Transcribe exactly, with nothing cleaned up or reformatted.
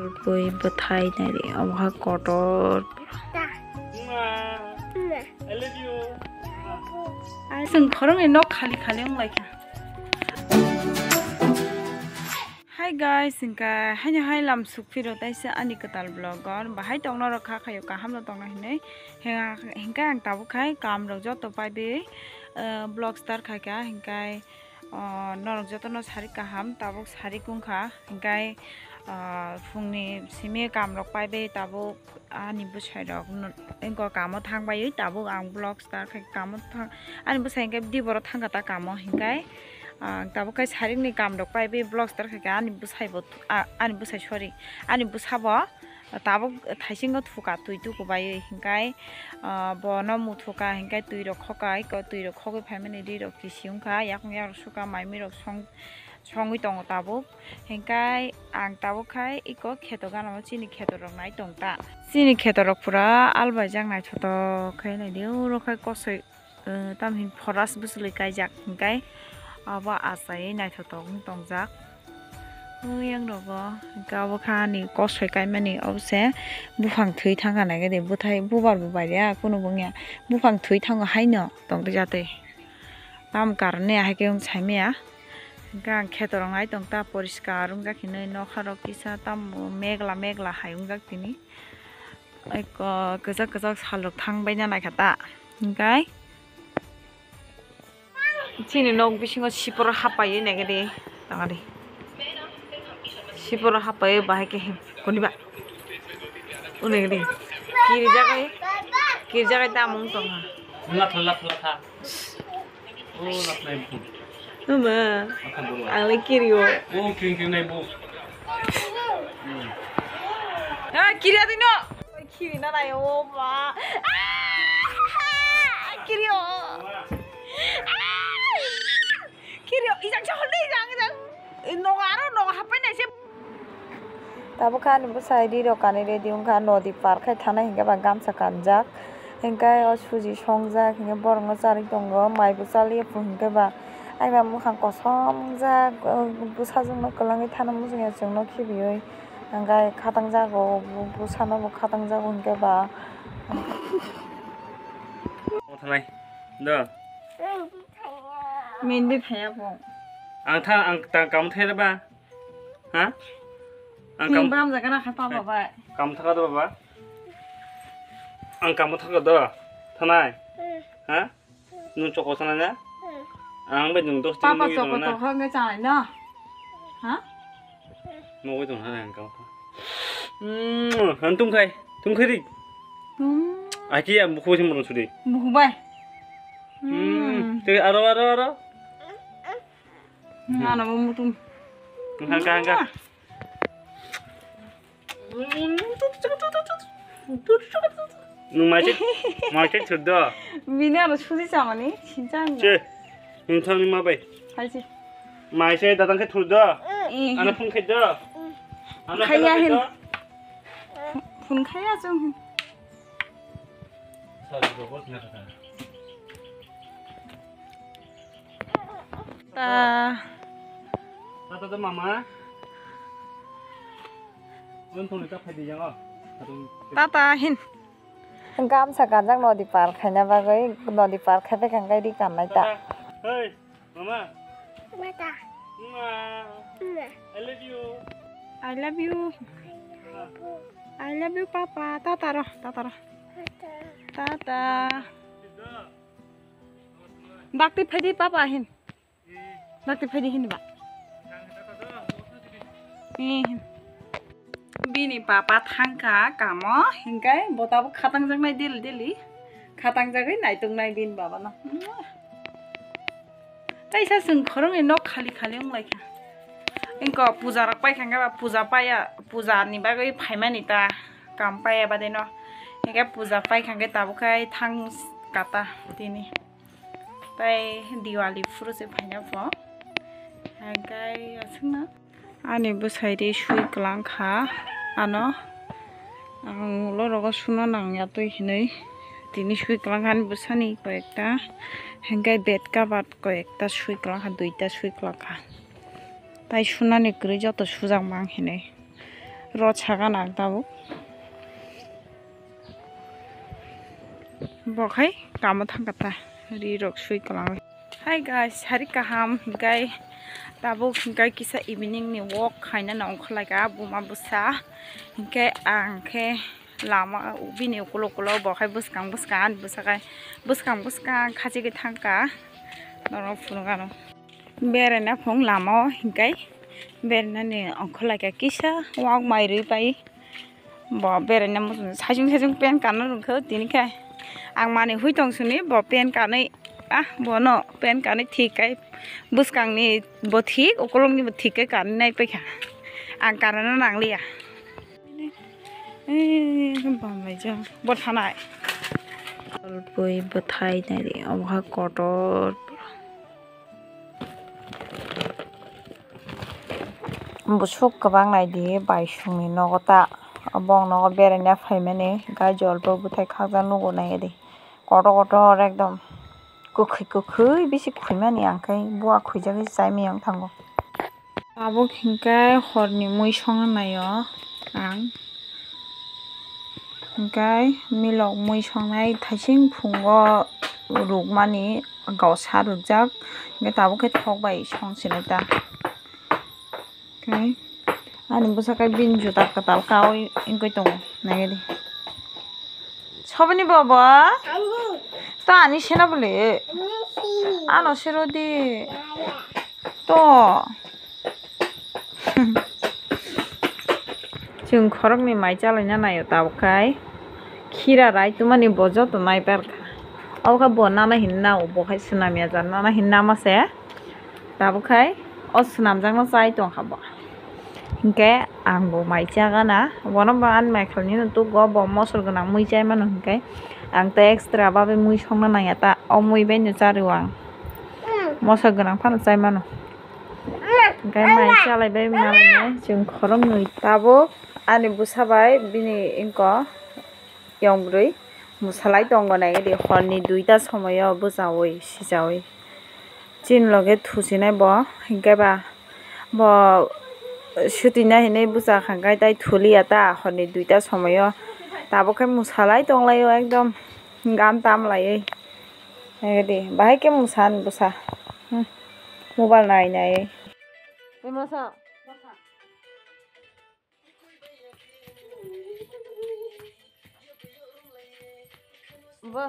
Bui bwthai nari omo kha kotor. Ai chwng khoroknwi nok khali khali wng lai kha. Hi guys, hingkha haino hai lam sukphiro taisa ani kwtal vlog o bahai tongna rok kha khayo kaham no tongna hinwi hingkha ang tabuk khai kam rok joto paibi vlog start khaikha hingkha. O, norok jotono sarik kaham, tabuk sarik wngkha, hingkai, o, phungni simi kamrok paibai tabuk ani bwsairok no, wngkha kamo thangbaiwi tabuk ang vlog start khai kamo thang, ani bwsai hingke diboro thangkha ta kamo hingkai, ang tabuk khai sarikni kamrok paibai vlog start khaikha ani bwsaibo, a, ani bwsai sorry, ani bwsabo. Tabuk thaisingo thuka twi tuku bai hingkai, ah, bono muthuka hingkai twi rok khoka, eko twi rok khogwi phaimani ri rok kisi wngkha, yakung yak rok suka mai mui rok song, songwi tongo tabuk. Hingkai ang tabuk khai eko kheto gana o chini kheto rok nai tong ta. Chini kheto rok pura albaijak naithotok khai nai di, oro khai kosoi. Eh, tamhin forest bwswlwi kaijak hingkai abo achaiwi naithotok wng tongjak. Yang rogo hingke abo kha ani kosoi kaimani obo se buphang thwi thangkha naikhe de bwthai bubar bo bai ya kunu bo wngya buphang thwi thango haino tongtwi jatwi tam karne ahai khe wng saimaya hingke ang kheto rok nai tongta poriskar wngjak hinwi nokha rok kisa tamo megla megla hai wngjak tini. Eko kwchak kwchak salrok thang baina naikha ta. Hingkai chini nok bisingo siporo hapaiwi naikhe de tangari. Siporo hapaiwi bahai khe kuniba. Unegri. Kirijagai. Kirijagai tamung tongha. Latha latha latha. O latha ibu. Mama. Latha buru. Ang le kirio. O kring kring nai bu. Ah, kiri ati no. Kiri na nai o ma. Ah, kiri o. Ah, kiri o. Ijang jahol de ijang ijang. Nogo aro nogo hapai nai se. Tabuk kha ani bwsai ri rok kanwi ready wngkha nodi par khai thanai hinkhe ba gamsa kanjak. Hingke o suji songjak, hingke borokno charwi tongo, maibo chaliya po hingke ba. Aina mukhang kosom wngjak, bwsajwkno kwlangwi thana muchungya chwngno khibiwi. Hingke khatang jago, bwsano bo khatang jago hingke ba. Thanai, do. Mindi thaya po. Ang tha, ang ta kam thai ba. Ha? Ang kam bam jaga na khapa baba. Kam thaka do baba. Ang kam thaka do. Thanai. Ha? Nung choko sana na? Ang bai nung dos tin. Papa choko to khang chanai na. Ha? Mo bai tong ha ang kam. Hmm, han tum khai. Tum khai ri. Hmm. Aki ya mukhu sim ron suri. Mukhu bai. Hmm. Te aro aro aro. Ngana mo mutum. Hangka hangka. Nung mai cek, mai cek thur do. Bini aro suji chamani sinchang. Che. Nung thang ni ma bai. Hai che. Mai se dadang khe thur do. Eh. Ana phun khe do. Ana khaya hin. Phun khaya chung. Ta. Tata to mama. Tata hin. Gamsa kanjak nodi par khaina bagwi nodi par khai bai kang kai ri kannai ta. Hey, mama. Mata. Ma. Ma. I love you. I love you. I love you, papa. Tata ro, tata ro. Tata. Dakti phaidi papa hin. Dakti phaidi hin ba. Bini papa thangkha kamo, hinkai bo tabuk khatang jaknai daily daily. Khatang jagwi naitung nai bini baba no. Kaisa chwng khoroknwi nok khali khali wng lai kha. Engko puja rok pai kha, hwnkhe ba puja paiya, puja ni bagwi phaimani ta kam paiya bade no. Hwnkhe puja pai kha, hwnkhe tabuk khai thang kata tini. Tai Diwali phuru se phaina pho. Hwnkhe aswkno. Ani bwsai ri sui kwlang kha ano. Ang ulo rogo suna nang ya twi hinwi tini sui kwlang kha ani bwsani koi ekta. Hwnkhe bed cover koi ekta sui kwlang kha, duita sui kwlang kha. Tai sunani kwrwi joto sujak mang hinwi. Rot sagan ang tabuk. Bo khai kamo thangkha ta, ri rok sui kwlangwi. Hi guys, sari kaham, hinkhe tabuk hinkhe kisa evening ni walk khaina nang ongkhorlaikha buma bwsa. Hinkhe ang khe lama bini ukulo ukulo bo khai bwskang bwskang ani bwsa khai bwskang bwskang khachigwi thangkha norok phunukgano. Beraina phung lama o hinkhe berainani ongkhorlaikha kisa wak mai rwi pai. Bo beraina muchung sajung sajung pen kana rwngkha tini khe. Ang manwi hui tong sini bo pen kanwi, ah, bono pen kanwi thik kai bwskangni bo thik ukulukni bo thik kai kanwi nai paikha. Ang kanano nangliya. Eh, bamlaijak bo thanai. Bui bwthai naidi omo khe kotor. Busuk kwbang naidi bai songni nogo ta. Obo ang nogo beraina phaimani gai jolbo bwthai khakjak nugo naidi. Kotor kotor ekdom kwkhwi kwkhwi bisi khwimani ang khe bua khwijagwi chaimani ang thango. Tabuk hinkhe horni mui songna naio ang. Hinkhe milok mui songnai thaising phungo rukmani gausa rukjak. Hinkhe tabuk khe thok bai song sinai ta. Hinkhe ani bwsa khe bini juta kwtal kaui wngwi tongo naidi. Soboni bobo? To ani sena bole. Ano sero di. To. Chwng khoroknwi mai chalaina naio tabuk khai. Khira rai twmani bo joto nai perkha. Abo khe bo nana hinwi nao bo khai swnamya jar nana hinwi nama se. Tabuk khai o swnamjakno chai tongkha bo. Hinkhe ang bo mai chagana. Bono bo ani mai khalni no tugo bo mosol gwnang mui chai mano hinkhe. Ang tei extra babe mui songna nangya ta. O mui bai no chario ang. Mosol gwnang phano chai mano. Hinkhe mai chalai bai malaino chwng khoroknwi tabuk ani bwsa bai bini wngko yong bwrwi mwsalai tongo naidi horni duita somoio bwchaui sichaui chini loge thusinai bo hinkhe ba bo sutina hinwi bwcha khankhe tai thuliya ta horni duita somoio tabuk khe mwsalai tonglaio ekdom gan tamlaiwi naidi bahai khe mwsa ni bwsa mobile nai nai. Bo.